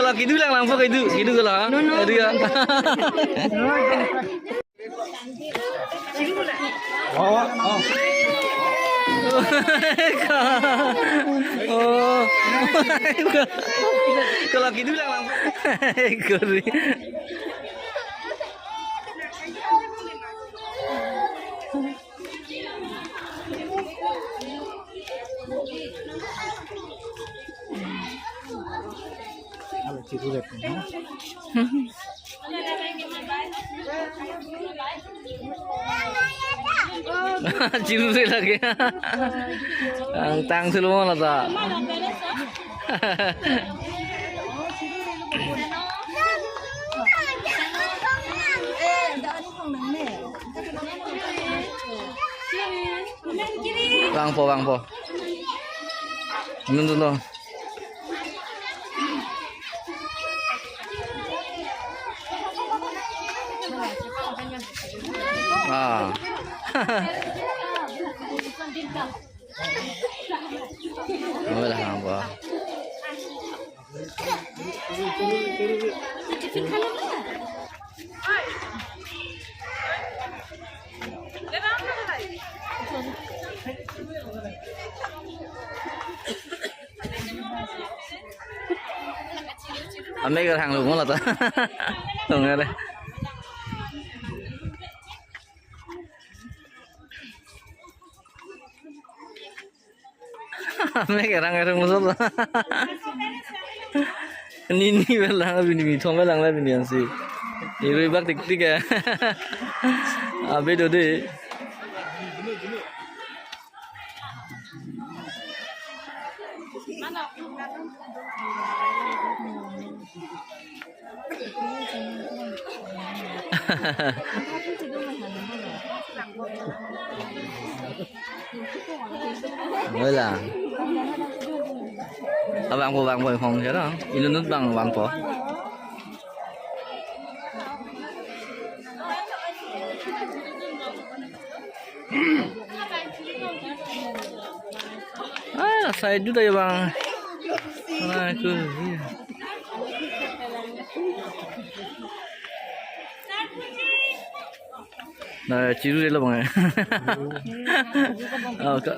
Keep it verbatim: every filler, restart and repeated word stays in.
Kidu lang lang po kidu, kidu ko lang. No, no. Aduh ya. Oh, oh. Oh. Kalau kidu lang lang po. Kori. Chirure lagi. Ang tang silo mo na ta. Vangpo, vangpo. Nun, nun, nun. Ah. Wala, vangpo. Ame garang lu mo la ta. Tong are. Mek erang erang musul. Nini belang bini, mithom belang la bini ansi. Irui bak tik tik ya. Abe do de. Wala. Abang po, bang po, hong jara. Inut bang, bang po. Ah, saya juga ya bang. Ah, itu. Nah, chiru deh lo bang. Oh, ka,